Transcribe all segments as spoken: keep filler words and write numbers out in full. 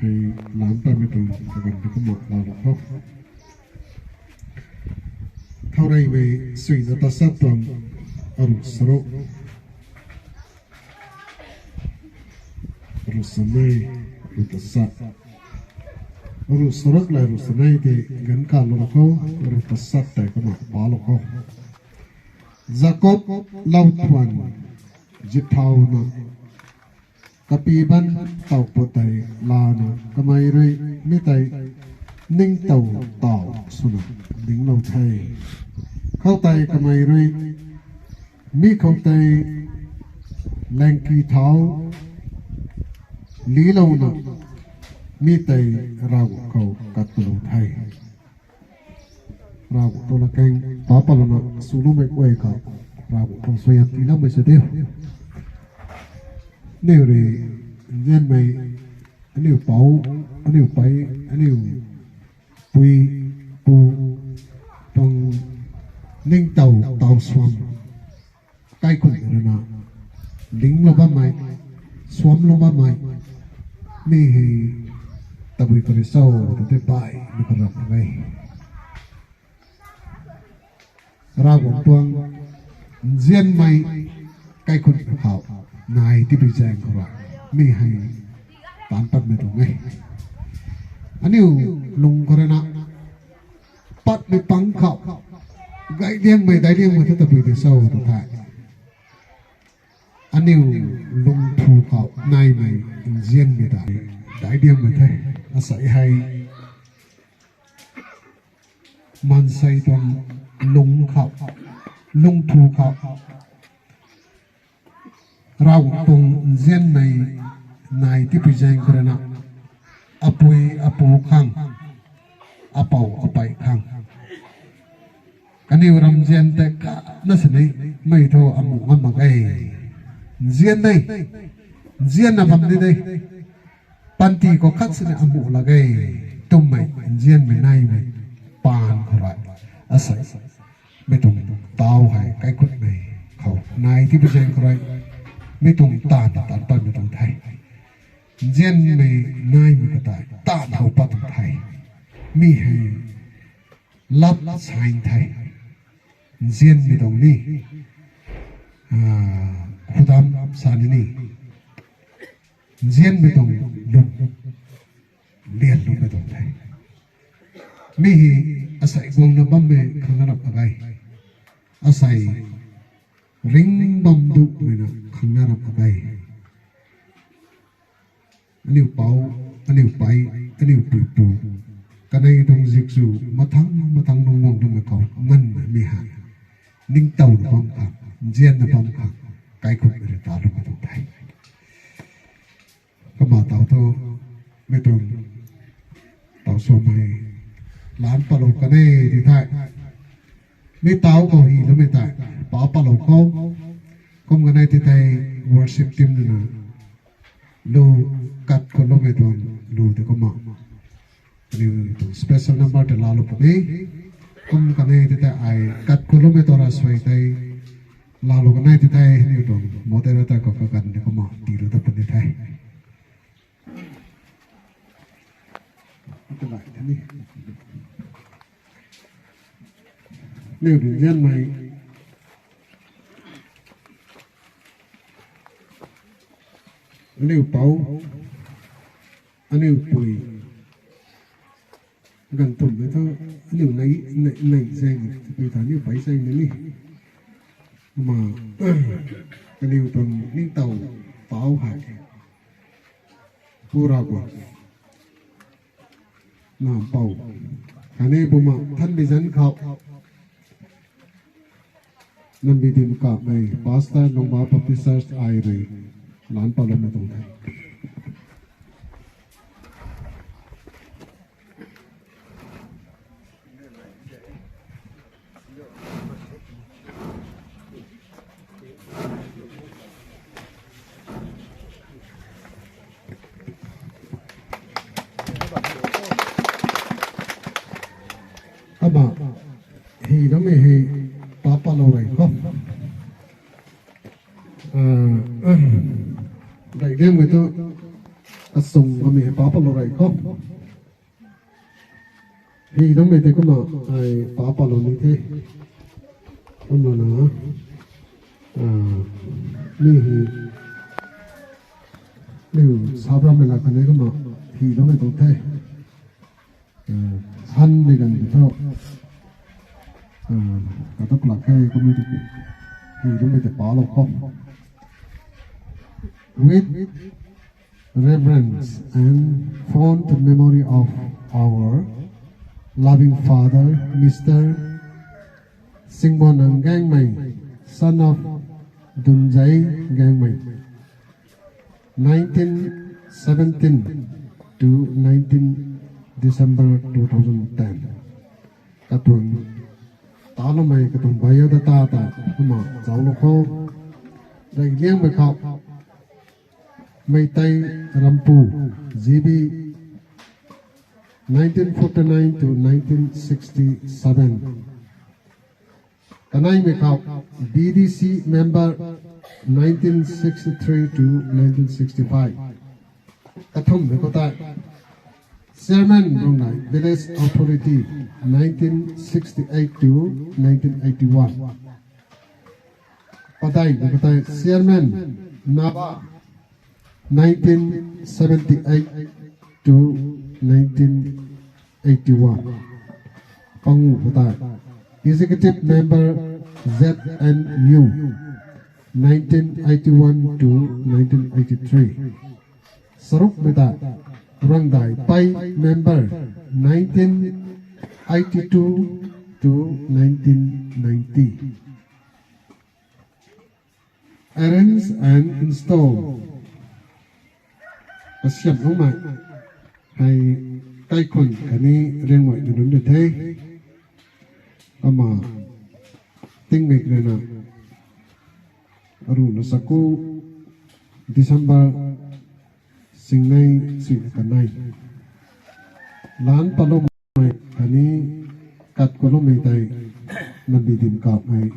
Hei lam tamei tuang kaganv di kumna laalou kho. Thaureymei suina tasat tuang aru saruk. Aru sanei, aru tasat. Aru saruk le aru sanei tei ganv kalou kho, aru tasat tei kumna palou kho. Jakob lau thuan zip thauna, kapiban taw pu tei lana kamei rui mi tei ningtow taw swna dinglou the. Khoutei kamei rui mi khou tei langki thau lilouna mi tei Ravguangc khou kat pulou the. Ravguangc tuang latkaeng pa palouna swloumei guay khou Ravguangc tuang suaihiam tiiloumei sw diu. Aniu rui nzianmei, aniu pou, aniu pei, aniu pui, pu tuang ningtow taw suam kaikhunc ruina dinglou bammei, suamlou bammei, mi hei tabui pari cho tw tei baihmei karam mak e. Ravguangc tuang nzianmei kaikhunc khou nai tipui zaeng khou rui mi hei taanc patmei tuang e. Aniu lung khou ruina patmei pang khou gayliangmei daic liangmei thu tabui di cho tw thei, aniu lungthu khou naimei nzianmei ta daic liangmei the. Asei hei maansei tuang lung khou, lungthu khou Ravguangc tuang nzianmei nai tipui zaeng khou ruina apui apu khang, apou apey khang kaniw ramzian tei kana sini mei thu amuh ngam mak e. Nzian de, nzianna bam ni de, panty khou khat sini amuh lak e twmei nzianmei naimei paan khou rui asei mi tuang taw hei kaikhunhmei khou nai tipui zaeng khou rui mi tuang taanv ta taanc patmei tuang the. Nzianmei naimei katei taanv how pat tuang the. Mi hei love sign the. Nzianmei tuang ni, khudam sa ni ni, nzianmei tuang lum lianloumei tuang the. Mi hei asei guangna bammei khangna ramh mak ge. Asei ring bam duhmei na khangna ramh mak ge. Aniu pou, aniu pei, aniu puipu, kanei tuang zikzu mathang mathang nung guang twmei khou nganvmei hei ningtowna bam khang, nzianna bam khang, kaikhunhmei rui taloumei tuang the. Kumna taw thu, mi tuang taw suamei laan palou kan e ti thei, mi taw khou hyloumei tei pa palou khou, kum kanei ti thei worship team na lu kat khou loumei tuang lu tei kumna aniu tuang special number tei laalou puni. Kum kanei ti thei ai kat khou loumei tuang ravsuai tei laalou kanei ti thei aniu tuang moderator khou kaganv tei kumna tiilou ta puni the. Aniu nzianmei, aniu pou, aniu pui, ganv thumhmei thu aniu nei, nei, nei zaeng, pui tha aniu pei zaeng ni ni. Kumna kaniw tuang ningtow taw hei Pu Ravguangc, Nac Mpouh, khatni Bumaengh Nthanmei zanc khou Nambi Dim Kapmei, Pastor, Lungba Baptist Church ai rui laan paloumei tuang the. Kumna hyloumei hei pa palou rey khou, daih diangmei thu kachung mi hei pa palou rey khou. Hi dangmei tei kumna ai pa palou ni the. Kumna na, mi hi, niw sabram mei la kani kumna hi dangmei tuang the. San mei ganv tei thu, katuk lak khe kumna hi dangmei tei palou khou. With reverence and fond memory of our loving father, Mister Singbonang Gangmei, son of Dunzai Gangmei, nineteen seventeen to nineteen December two thousand ten. Katuang taloumei katuang biodata ta kumna zauclou khou. Rey liangmei khou Meitei Rampu, G B, nineteen forty-nine to nineteen sixty-seven. Kaneimei khou B D C member, nineteen sixty-three to nineteen sixty-five. Kathumhmei khou tei Chairman Rongdai Village Authority, nineteen sixty-eight to nineteen eighty-one. Padeihmei khou tei Chairman Naba, nineteen seventy-eight to nineteen eighty-one. Panguh khou tei Executive Member Z N U, nineteen eighty-one to nineteen eighty-three. Charukmei tei Rangdai Pei, Member, nineteen eighty-two to nineteen ninety. Arrange and install. Kasiamhloumei hei kaikhun khatni Riangmei nunc de the. Kumna tingmik rui na aruhna chaku December singnei sui kanei. Lan patloumei khatni kat kuloumei tei Nambi Dimkapmei,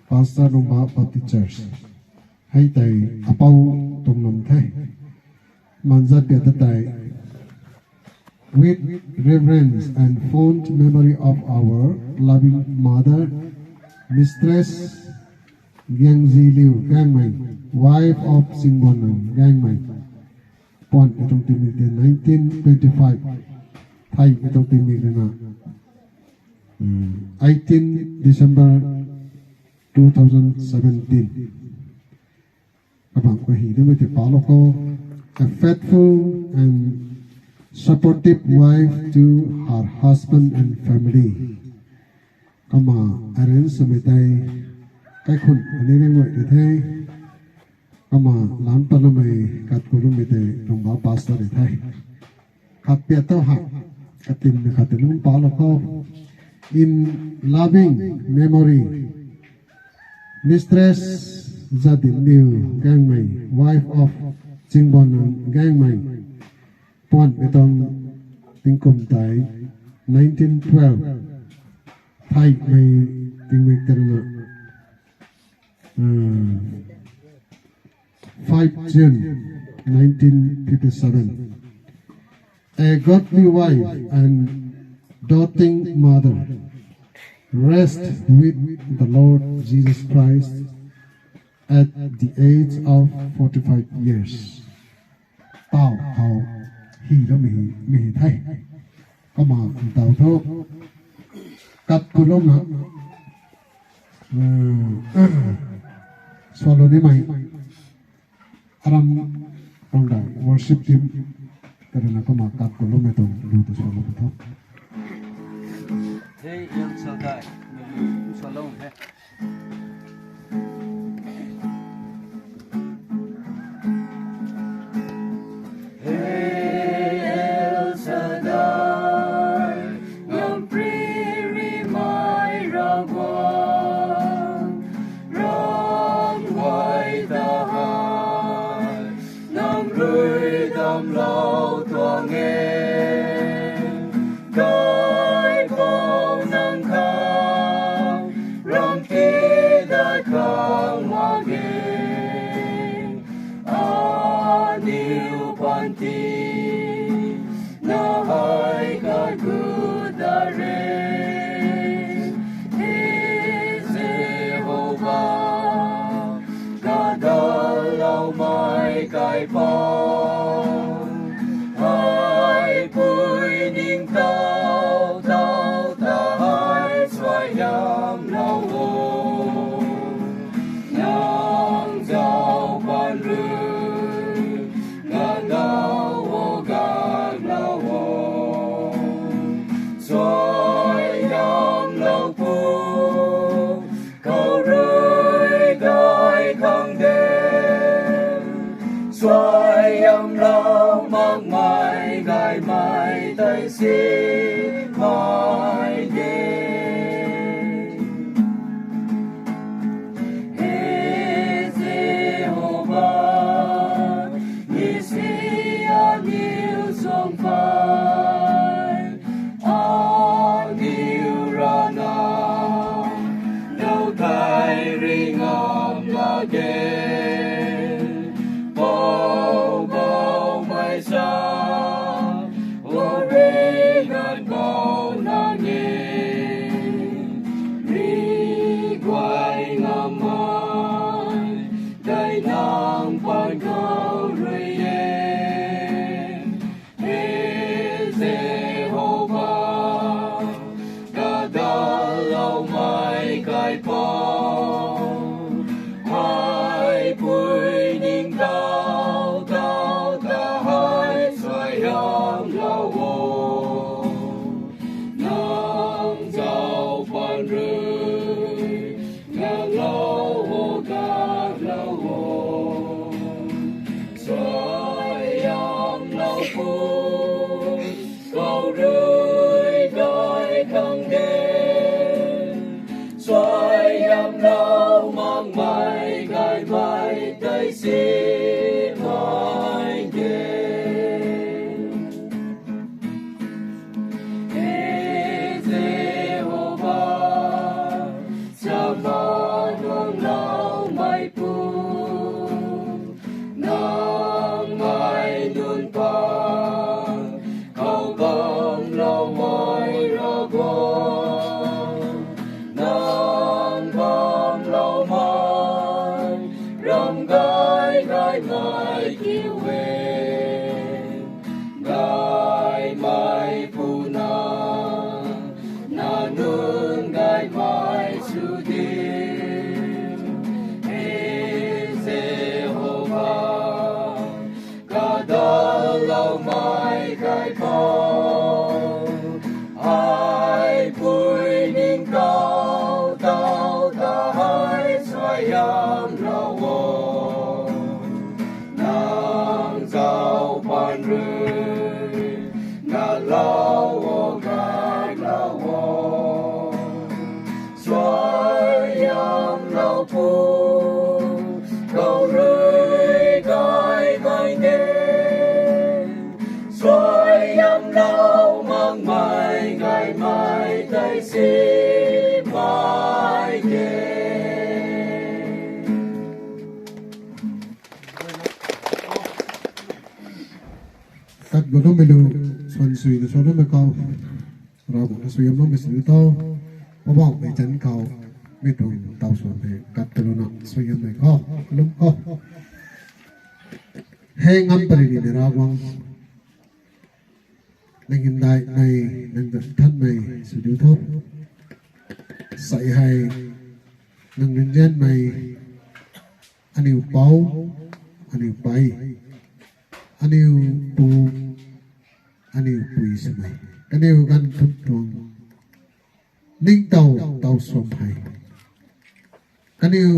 Pastor Lungba Baptist Church. Hei tei apou tuang lam the. Manzat piata tei, with reverence and fond memory of our loving mother, Mistress Gyangziliu Gangmei, wife of Singbonang Gangmei. Puanmei tuang tingmik tei nineteen twenty-five. Theihmei tuang tingmik rui na, eighteen December two thousand seventeen. Kabang khou hi dangmei tei palou khou. A faithful and supportive wife to her husband and family. Kumna arrange swmei tei kaikhun khatni Riangmei de the. Kumna lan patloumei kat kuloumei tei Lungba Pastor de the. Khat piata ha, katinmei khat tei nunc palou khou. In loving memory, Mistress Zadinliu Gangmei, wife of Chingbonang Gangmei. Puanmei tuang tingkum tei nineteen twelve. Theihmei tingmik tei rui na, five June nineteen fifty-seven. A godly wife and doting mother, rest with the Lord Jesus Christ at the age of forty-five years. Tau khou hi loumei mi the. Kumna tau thu kat kulouna swlou nimei aram Rongdai worship team tei rui na kumna kat kuloumei tuang lu tei swlou pu tho. Hey, El Shaddai, swlou he. Hey, El Shaddai, nang priri mai Ravguangc, ramh guay ta hei nang rui damclou tuang e. Kaipouc nang khang ramh key dat khang mak ge, aniw panty Symei de. He Jehova, Messiah niu suang phay, aniu rana dou tei ringam lage. Pou Gaumei sa, o ri gan bou na nge, ri guay ngamei dei nang pan khou rui e. He Jehova, kadalloumei kaipouc, hei pui ningtow taw ta hei suaihiamlou o. Nang zauc pan rui nang lou o, gaklou o. Suaihiamlou pu, khou rui gay khang de. Suaihiamlou makmei gaymei tei symei de. He Jehova, Sabaoth tuangloumei pu, nang mei nunc pan khou bamlou ai Ravguangc, nang bamloumei ram gay gaymei kiu e. Gaymei puna, na nunc gaymei sw diu. He Jehova, kadalloumei kaipouc, hei pui ningtow taw ta hei suaihiamlou o. Nang zauc pan rui nang lou o, gaklou o. Suaihiamlou pu, khou rui gaymei de. Suaihiamlou makmei gaymei tei symei de. Tat gu numei lu, suan sui na suan numei khou, Ravguangc na suaihiamloumei sini tho. Poubauhmei zanc khou mi tuang taw suan hei kat kaluna suaihiammei khou kalum khou, he ngam pary ni Ravguangc, nang hymdaihmei, nang nthanmei sw diu tho. Sai hei nang nzianmei, aniu pou, aniu pei, aniu pu, aniu pui swmei, kaniw ganv thumh tuang ningtow taw suam hei, kaniw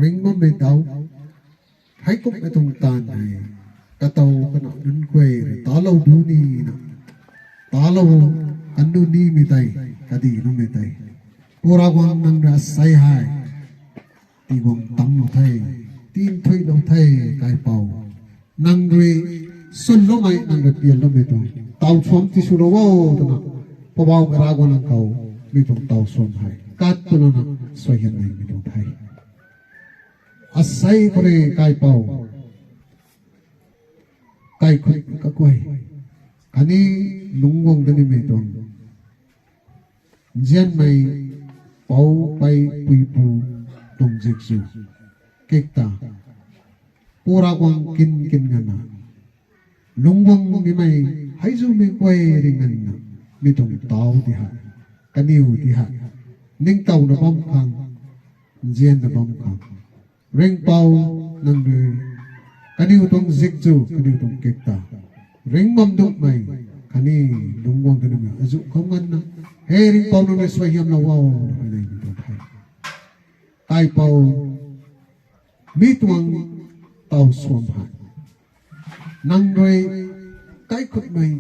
ringc bammei daw, heikumhmei tuang taanv hei katow kana nunc guay rui talou du nina, talou kan du nimei tei, kadi numei tei, Pu Ravguangc, nang rui asei hei tiguang tamclou the, tinthuilou the, kaipouc. Nang rui sunloumei, nang rui pianloumei tuang taw suam tiswlou o twna, Poubauhmei Ravguangc, nang khou mi tuang taw suam hei kat kaluna suaihiammeimei tuang the. Asei khou rui kaipouc, kaikhut kaguay, khatni lungc guang da nimei tuang nzianmei, pou, pei, pui, pu tuang zikzu kikta, Pu Ravguangc, kin kin nganvna lungc guang nimei, hei zumei guay rui nganvna mi tuang taw ti hei, kaniw ti hei ningtowna bam khang, nzianna bam khang, Ringhpouc, nang rui kaniw tuang zikzu, kaniw tuang kikta, ringc bam duhmei khatni lungc guang kanimei azuh khou nganvna, he Ringhpouc, nang rui suaihiamlou o, nang rui nei ni tuang the. Kaipouc, mi tuang taw suam hei nang rui kaikhutmei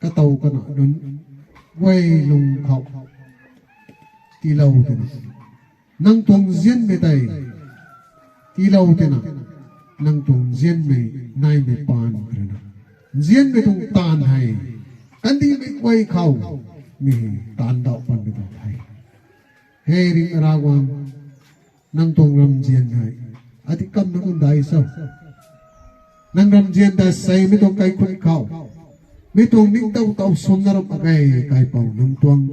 Katow kana nunc guay lung khou tiilou twna, nang tuang nzianmei tei tiilou twna, nang tuang nzianmei naimei paan khou rui na, nzianmei tuang taanv hei kandihmei guay khou mi hei taanv dauh panmei tuang the. He Ringhmei Ravguangc, nang tuang ramzian hei adi kamna nunc dai cho. Nang ramzian ta sei mi tuang kaikhunc khou, mi tuang ningtow taw sumna ram a ge. Kaipouc, nang tuang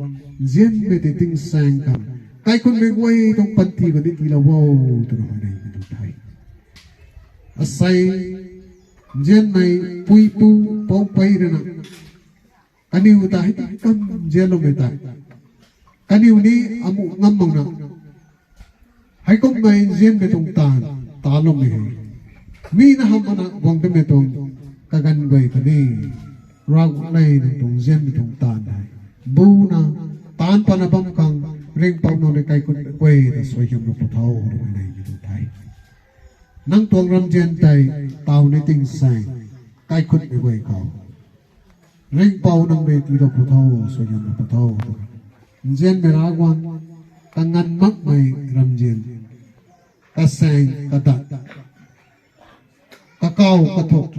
nzianmei tei tingsaeng khang kaikhunhmei guay tuang panty khou ni tiilou o twna huayneymei tuang the. Asei nzianmei puipu poupei rui na, kaniw ta hei ti kam nzianloumei tei, kaniw ni amuh ngam makna, heikumhmei nzianmei tuang taanv taloumei hei, mi na hamh makna guang damei tuang kaganv guay khatni, Ravguangc le, nang tuang nzianmei tuang taanv hei buna taanc patna bam khang Ringhpouc nang rui kaikhunhmei guay ta suaihiamlou pw tho twna huayneymei tuang the. Nang tuang ramzian tei taw ni tingsaeng kaikhunhmei guay khou Ringhpouc nang rui tiilou pw tho, suaihiamlou pw tho. Nzianmei Ravguangc, kanganv makmei ramzian, kasaeng kadat, kakaw kathuk,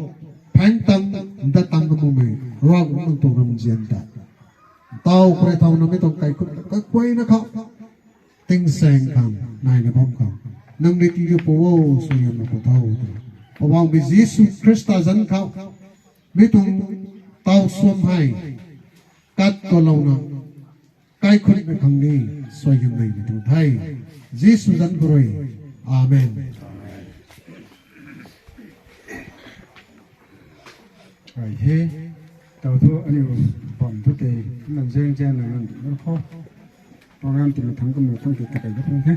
phaeng tang, dat tang kamuhmei Ravguangc, nang tuang ramzian ta taw khou rui thauna mi tuang kaikhunc kaguayna khou tingsaeng khang naina bam khang nang rui tiilou pw o, suaihiamlou pw tho twna, Poubauhmei Jisu Khrista zanc khou mi tuang taw suam hei kat kalouna, kaikhunhmei khang ni suaihiamneymei tuang the. Jisu zanc khou rui. Amen. Ai he, taw thu aniu bam thu tei, nang zaeng zaeng nang nang di nang khou program ti mei thangc kumna thangc ti ta kai da phung he.